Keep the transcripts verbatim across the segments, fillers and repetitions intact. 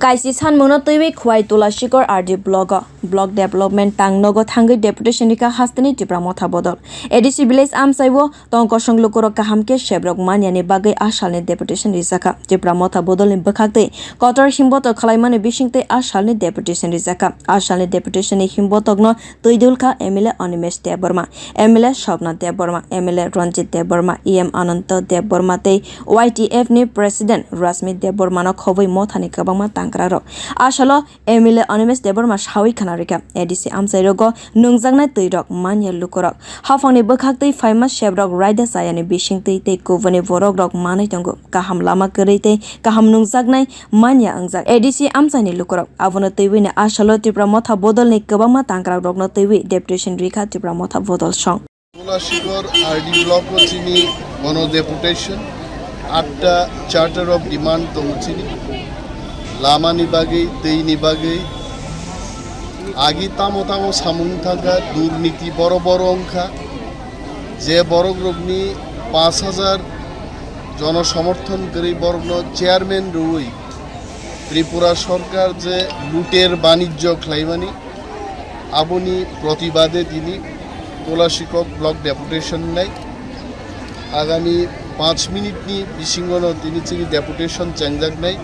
Kaisi sanmungno twiwi Khwai Tulashikor R D block o block development tang nogo thangwi deputation rikha hasteni Tipra Motha Bodol. A D C village amchai o tong kosong lukurok kaham khe sebrok manyani bagwi a salni deputation rijakha. Tipra Motha Bodolni bwkhaktwi kotor himbotok khwlaimani bisingtwi a salni deputation rijakha. A salni deputation ni himbotokno twi dulkha M L A Animesh Debbarma, M L A Swapna Debbarma, M L A Ranjit Debbarma, E M Ananto Debbarma tei Y T F ni President Rashmi Debbarmano khobwi mothani kwbangma tangkrarok. A salo M L A Animesh Debbarma sawi khna rikha, A D C amchairogo nungjaknai twirok manya lukurok. Haphangni bwkhaktwi phaima sebrok raida chayani bisingtwi tei kubuni borokrok manwi tongo. Kaham lama kwrwi tei kaham nungjaknai manya wngjak A D C amchaini lukurok. Abono twiwini a salo Tipra Motha Bodolni kwbangma tangkrakrokno twiwi deputation rikha Tipra Motha Bodol song. Tulashikor R D block o chini bono deputation, atta charter of demand tongo chini, lamani bagwi, twi ni bagwi, agi tamo tamo samung thangkha, durniti boro boro wngkha, je borokrokni paanch hajar jonosomorthon kwrwi borokno chairman rwui Tripura sorkar je luter banijjo khlaimani, aboni protibade tini Tulashikor block deputation wngnai. Agami panch minute ni bisingono tini chini deputation chengjaknai.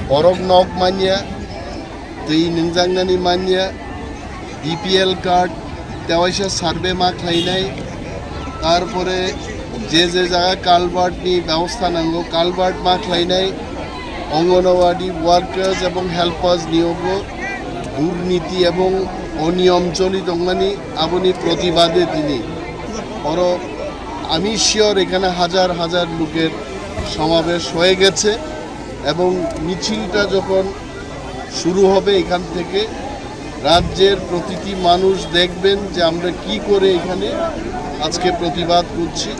Borok nok manya, twi nungjaknani manya, B P L card, tewaisa survey ma khlainai, tarpore je je jaga culvert ni bebosta nango, culvert ma khlainai, Anganwadi workers ebong helpers niyogo durniti ebong oniyom choli tongmani, aboni protibade tini oro আমি শিওর এখানে হাজার হাজার লোকের সমাবেশ হয়ে গেছে এবং মিছিলটা যখন শুরু হবে এখান থেকে, রাজ্যের প্রতিটি মানুষ দেখবেন যে আমরা কি করে এখানে আজকে প্রতিবাদ করছি।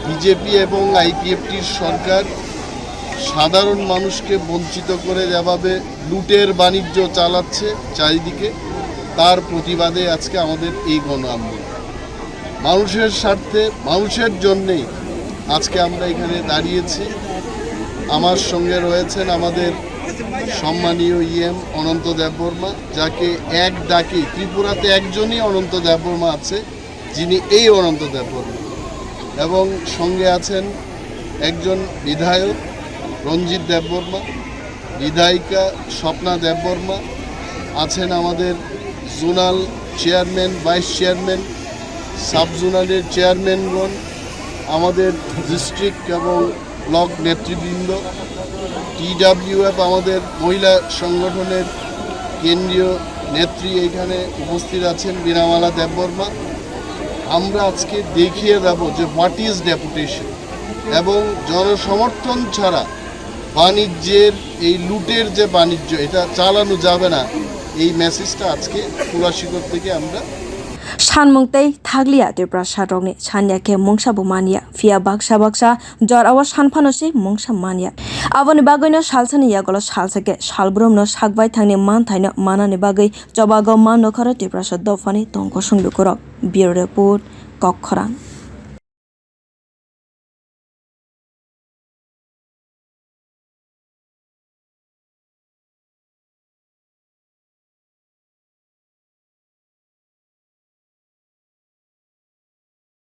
বিজেপি এবং আইপিএফটির সরকার সাধারণ মানুষকে বঞ্চিত করে যেভাবে লুটের বাণিজ্য চালাচ্ছে চারিদিকে, তার প্রতিবাদে আজকে আমাদের এই গণ আন্দোলন। মানুষের স্বার্থে, মানুষের জন্যেই আজকে আমরা এখানে দাঁড়িয়েছি। আমার সঙ্গে রয়েছেন আমাদের সম্মানীয় ইএম অনন্ত দেববর্মা, যাকে এক ডাকে, ত্রিপুরাতে একজনই অনন্ত দেববর্মা আছে, যিনি এই অনন্ত দেববর্মা, এবং সঙ্গে আছেন একজন বিধায়ক রঞ্জিত দেববর্মা, বিধায়িকা স্বপ্না দেববর্মা, আছেন আমাদের zonal chairman, vice chairman, sub জোনালের চেয়ারম্যানগণ, আমাদের ডিস্ট্রিক্ট এবং ব্লক নেতৃবৃন্দ, টিডাব্লিউএফ, আমাদের মহিলা সংগঠনের কেন্দ্রীয় নেত্রী এখানে উপস্থিত আছেন বিনামালা দেববর্মা। আমরা আজকে দেখিয়ে দেব যে what is deputation এবং জনসমর্থন ছাড়া বাণিজ্যের এই লুটের যে বাণিজ্য, এটা চালানো যাবে না। এই মেসেজটা আজকে তুলাশিকর থেকে আমরা Sanmung tei thakliya Tiprasarokni sanya khe mungsa bo manya, phiya baksa baksa jorao san phano se mungsa manya. Aboni bagwino salsani yagulo salsa khe salbrumno sakbai thangni manthaino manani bagwi chobago ma nokharw Tiprasa dophani tongkosong lukurok. Bureau Report, Kokkhorang.